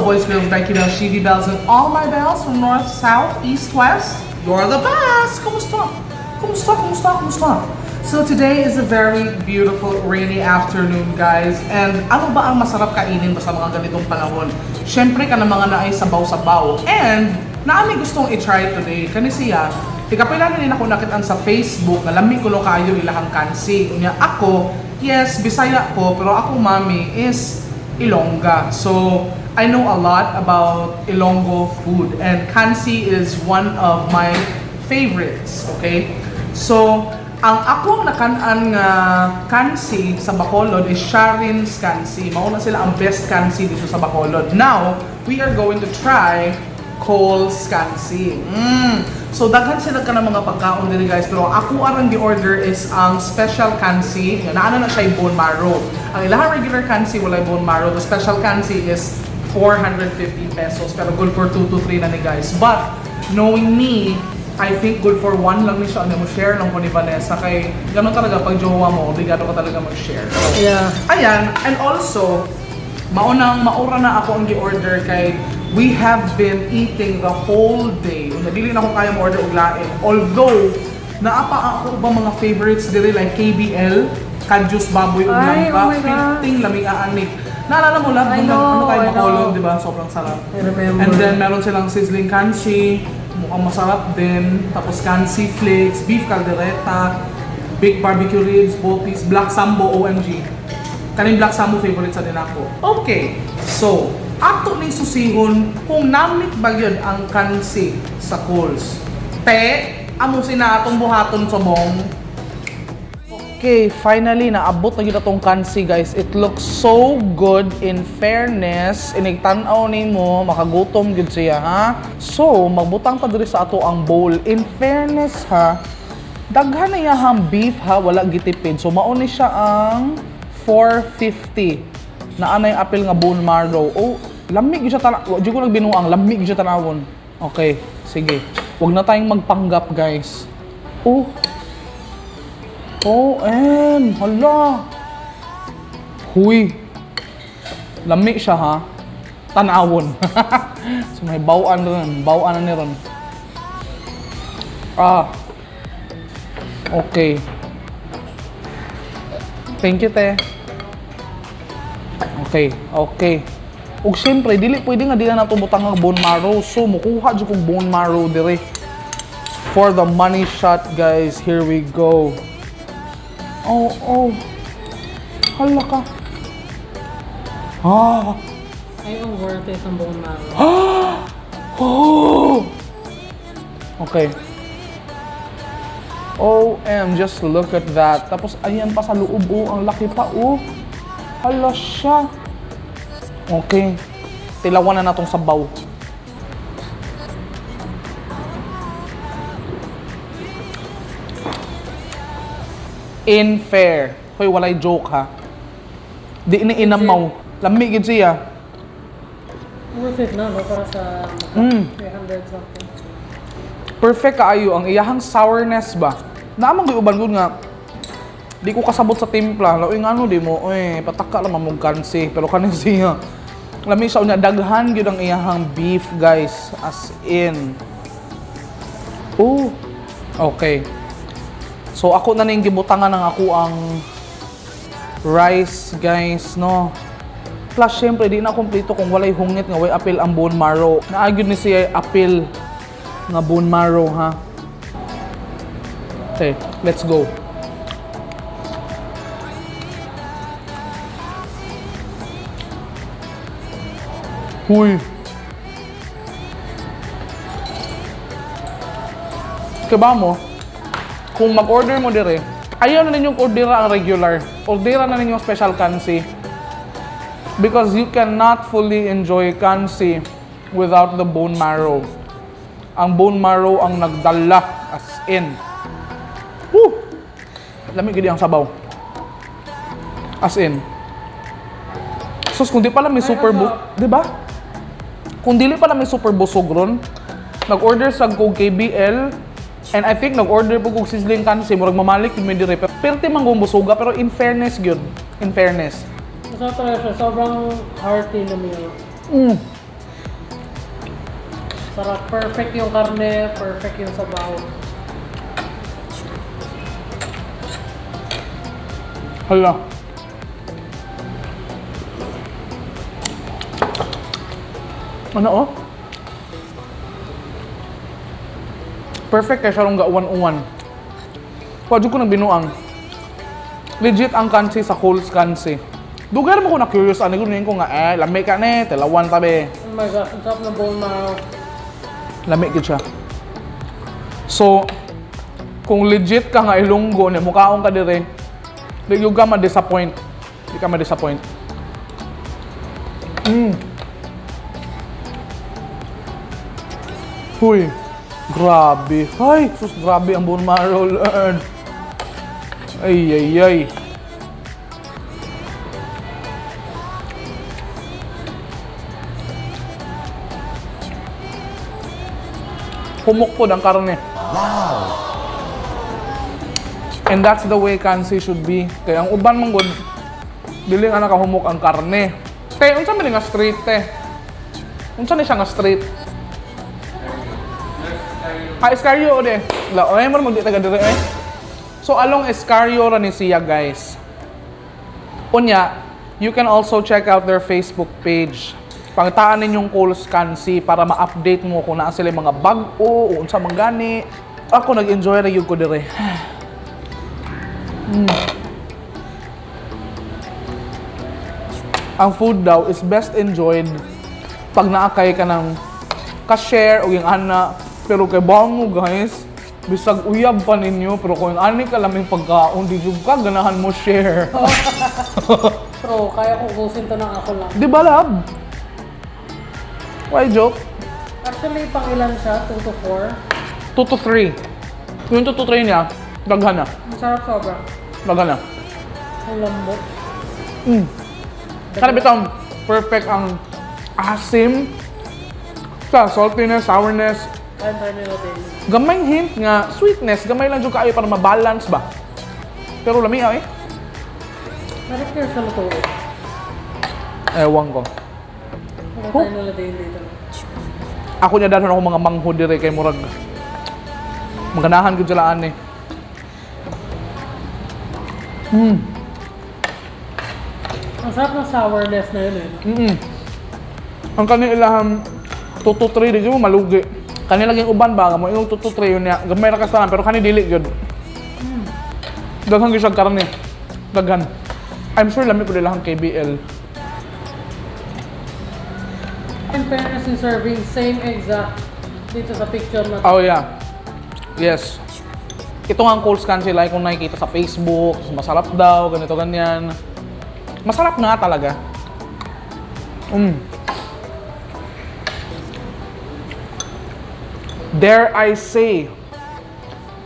Hello, boys, girls, Becky Bells, Shivi Bells, and all my bells from north, south, east, west. You're the best! Kumusta? Kumusta? Kumusta? Kumusta? So today is a very beautiful rainy afternoon, guys. And ano ba ang masarap kainin ba sa mga ganitong panahon? Siyempre ka ng mga naay sabaw-sabaw. And naami gustong i-try today. Kani siya, ikapila na ako nakitaan sa Facebook na lami ko no kaayo ilahang kansi. Unya ako, yes, Bisaya ko, pero akong mami is Ilongga. So, I know a lot about Ilonggo food and kansi is one of my favorites, okay? So, ang akong nakan-an nga kansi sa Bacolod is Sharin's Kansi. Mao na sila ang best kansi dito sa Bacolod. Now, we are going to try Cole's Kansi. So daghan sila ka ng mga pagkaon diri, guys, pero ako arang gi-order is ang special kansi. Nga naa na siya bone marrow. Ang ilahang regular kansi walay bone marrow. The special kansi is 450 pesos pero good for 2 to 3 na ni, guys. But knowing me, I think good for 1 lang ni siya. Ano mo share lang ko ni Vanessa kay ganun talaga pag jowa mo, obligado ka talaga mag-share. So, ayan, and also, maunang maura na ako ang gi-order kay we have been eating the whole day. Una, dili na ako kaya mo-order og lain. Although, naa pa ako ubang mga favorites diri like KBL, Kajus Baboy ug Ay, Langka. oh my God. Pinting lamig aanik. Naalala mo lang, I nung know, ano kay I Bacolod, know. di ba? Sobrang sarap. I remember. And then meron silang sizzling kansi, mukhang masarap din. Tapos kansi flakes, beef caldereta, big barbecue ribs, bopis, black sambo, OMG. Kaning black sambo favorite sa din ako. Okay, so ato ning susihon kung namit ba yun ang kansi sa Coles. Te, amo sina atong buhaton subong. Okay, finally naabot na gyud atong kansi, guys. It looks so good, in fairness. Inig tan-aw nimo, makagutom gyud siya ha. So, magbutang ta diri sa ato ang bowl. In fairness ha, daghan na iyahang beef ha, wala gitipid. So mao ni siya ang 450. Naa na yung apil nga bone marrow. Oh, lami gyud siya tanaw. Wa jud ko nagbinuang, lami gyud siya tanawon. Okay, sige. Wag na tayong magpanggap, guys. Oh, OM! Hala! Huy! Lami siya ha. Tanawon. So may bawaan ron. Bawaan na ni ron. Ah. Okay. Thank you, te. Okay. Ug syempre, dili pwede nga di na nato butang ang bone marrow. So, mukuha jud kog bone marrow dire. For the money shot, guys. Here we go. Oh. Hala ka. Ah. Ay, ang worth it ang bone marrow. Oh! Okay. OM, just look at that. Tapos, ayan pa sa loob, oh. Ang laki pa, oh. Hala siya. Okay. Tilawan na natong sabaw. In fair. Hoy, walay joke ha. Di ini inamaw. Lami gid siya. Worth it na, no? Para sa 300 something. Perfect kaayo ang iyahang sourness ba. Naamang ko'y uban gud nga di ko kasabot sa timpla. Laoy ngano di mo, oy, pataka lang mamog kansi. Pero kanin siya. Lami siya unya daghan gyud ang iyahang beef, guys, as in. Oh. Okay. So ako na ning gibutangan ng ako ang rice, guys, no. Plus, syempre, di na kompleto kung walay hungit nga way apil ang bone marrow. Naa gyud ni siya apil nga bone marrow, ha. Okay, let's go. Huy. Kaya mo, kung mag-order mo dire, ayaw na ninyong ordera ang regular. Ordera na ninyo special kansi. Because you cannot fully enjoy kansi without the bone marrow. Ang bone marrow ang nagdala, as in. Woo! Lami gid ang sabaw. As in. Sus, kung di pala may super Ay, bu... Di ba? Kung dili pala may super busog ron, nag-order sa kog KBL, and I think nag-order po kog sizzling kansi, murag mamalik yun may dire. Pero pirti man kong busuga, pero in fairness gyud. In fairness. Masarap talaga siya. Sobrang hearty na meal. Sarap. Perfect yung karne, perfect yung sabaw. Hala. Ano oh? Perfect kay siya rong gauwan-uwan. Wa jud ko nang binuang. Legit ang kansi sa Coles Kansi. Dugay ra man ko na curious ani ko ko nga eh lami ka ni tilawan tabi. Oh my gosh, ang sarap ng bone marrow. Lami gid siya. So, kung legit ka nga Ilonggo, ni mukaon ka dire, di gyud ka ma-disappoint. Di ka ma-disappoint. Huy, grabe. Ay, sus, grabe ang bone marrow, Lord. Ay, ay, ay. Humok po ang karne. Wow! And that's the way kansi should be. Kaya ang uban man gud, dili nga nakahumok ang karne. Te, unsa man ni nga street te? Unsa ni siya nga street? Ah, Escario de. La, oy, mo di taga dire eh. So along Escario ra ni siya, guys. Unya, you can also check out their Facebook page. Pangtaan ninyong Coles Kansi para ma-update mo kung naa sila mga bag-o o unsa man gani. Ako nag-enjoy ra gyud ko dire. Ang food daw is best enjoyed pag naakay ka ng ka-share o yung ana. Pero kay bango guys, bisag uyab pa ninyo, pero kung ani ka laming pagkaon, di jud ka ganahan mo share. Pero kaya ko ubusin to ng ako lang. Di ba, love? Why joke? Actually, pang ilan siya? 2 to 4? 2 to 3. Yung 2 to 3 niya, daghan na. Ang sarap sobra. Daghan na. Ang lambot. Kana bitaw perfect ang asim, sa saltiness, sourness, Kain tayo nila din. gamay hint nga sweetness, gamay lang jud kaayo para ma-balance ba. Pero lami eh. Meron kayo sa lutuin. Ewan ko. Kain tayo nila din dito. Ako niya dalhon ako mga manghod dire kay murag maganahan gud sila ani. Ang sarap ng sourness na yun eh. Ang kanilahang 2 to 3 di mo malugi. Kani laging uban ba mo yung 2 to 3 yun niya. Gamay ra kasalan pero kani dili gyud. Daghan gyud siya karne. Daghan. I'm sure lami pud ilahang KBL. In fairness in serving, same exact dito sa picture na to. Oh yeah. Yes. Ito nga ang Coles Kansi like kung nakikita sa Facebook, masarap daw, ganito ganyan. Masarap nga talaga. Dare I say,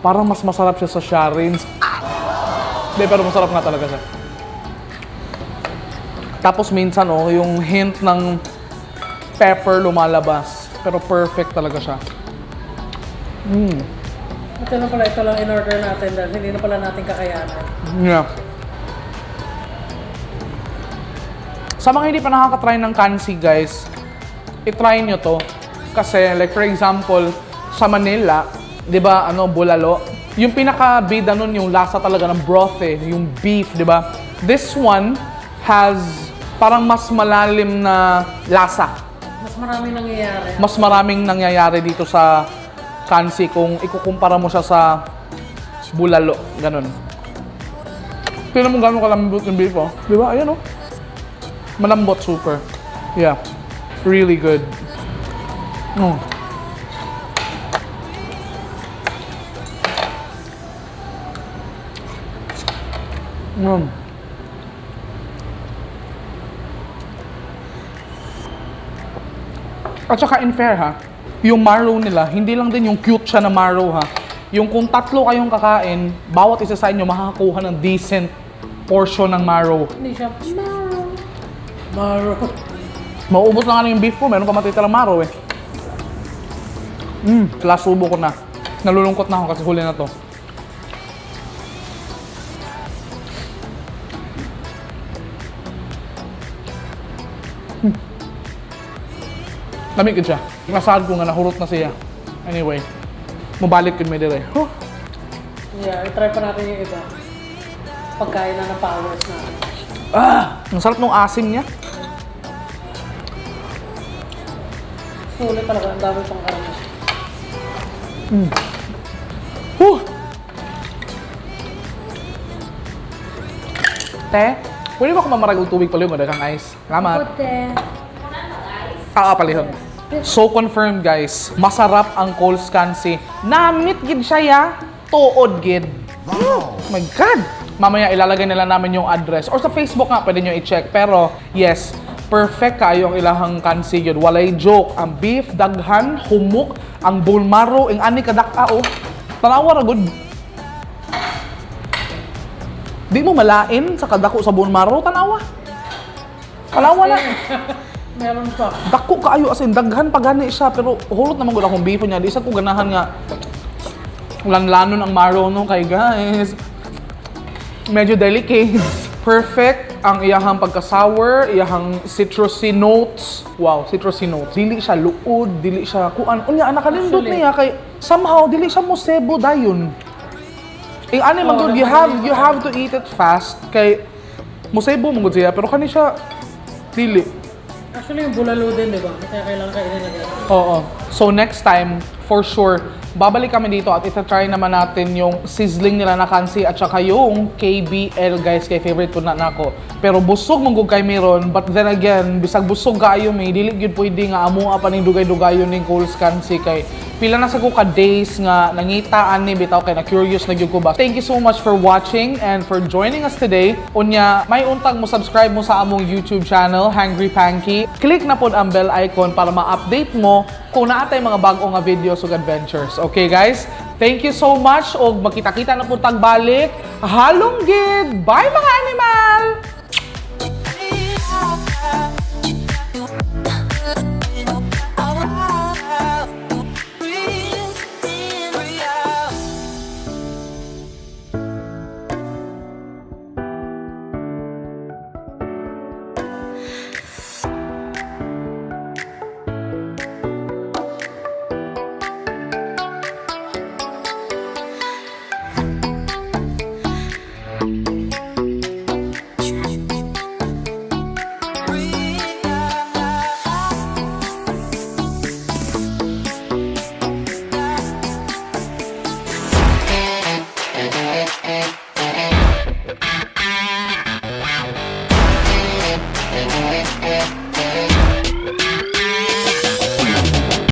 parang mas masarap siya sa Sharon's. Hindi, pero masarap nga talaga siya. Tapos minsan, oh, yung hint ng pepper lumalabas. Pero perfect talaga siya. Ito na pala, ito lang in-order natin dahil hindi na pala natin kakayanan. Yeah. Sa mga hindi pa nakaka-try ng kansi, guys, i-try nyo to. Kasi, like for example, sa Manila, di ba, ano, bulalo, yung pinaka-bida nun, yung lasa talaga ng broth eh, yung beef, di ba? This one has parang mas malalim na lasa. Mas marami nangyayari. Mas maraming nangyayari dito sa kansi kung ikukumpara mo siya sa bulalo, ganun. Tingnan mo gano'ng kalambot yung beef, oh. Di ba? Ayan, oh. Malambot, super. Yeah. Really good. Oh. At saka in fair ha, yung marrow nila, hindi lang din yung cute siya na marrow ha. Yung kung tatlo kayong kakain, bawat isa sa inyo makakakuha ng decent portion ng marrow. Hindi siya, marrow. Marrow. Mauubos na nga na yung beef ko, meron pa matitirang marrow eh. Last subo ko na. Nalulungkot na ako kasi huli na to. Lami gud siya. Nasad ko nga nahurot na siya. Anyway, mubalik gud mi dire. Huh. Yeah, i-try pa natin yung iba. Pagkain na ng powers natin. Ah! Ang sarap ng asim niya. Sulit talaga, ang dami pang karne. Huh! Te, pwede ba ako mamarag og tubig palihog? Kang ice. Salamat. Puti. Ah, palihog. So confirmed, guys, masarap ang Coles Kansi. Namit gid siya ya, tuod gid. Oh my God! Mamaya ilalagay nila namin yung address. Or sa Facebook nga, pwede nyo i-check. Pero yes, perfect kayo ang ilahang kansi yun. Walay joke. Ang beef, daghan, humok, ang bone marrow, ang ani kadak-a oh. Tanawa ra gud. Di mo malain sa kadako sa bone marrow, tanawa. Tanawa na. Meron pa. Dako kaayo, as in daghan pa gani siya, pero hulot naman gud akong beef niya. Di sa ko ganahan nga lanlanon ang marrow no kay, guys. Medyo delicate. Perfect ang iyahang pagka-sour, iyahang citrusy notes. Wow, citrusy notes. Dili siya luod, dili siya kuan. Unya nakalindot Actually. niya kay somehow dili siya mosebo dayon. Eh ani man Oo, gud, you have to eat it fast kay mosebo man gud siya, pero kani siya dili. Actually, yung bulalo din, di ba? Kaya kailangan kainin agad. Oo. So next time, for sure, babalik kami dito at ita-try naman natin yung sizzling nila na kansi at saka yung KBL, guys, kay favorite po na nako. Pero busog man gud kay meron, but then again, bisag busog kaayo may dili gyud pwede nga amoa pa ning dugay-dugayon ning Coles Kansi kay pila na sa ko ka days nga nangita ani bitaw kay na curious na gyud ko ba. Thank you so much for watching and for joining us today. Unya, may untag mo subscribe mo sa among YouTube channel, Hangry Panky. Click na pod ang bell icon para ma-update mo kung naa tay mga bag-o nga videos ug adventures. Okay, guys? Thank you so much og magkita-kita na pud tag balik. Halong gid! Bye, mga animal!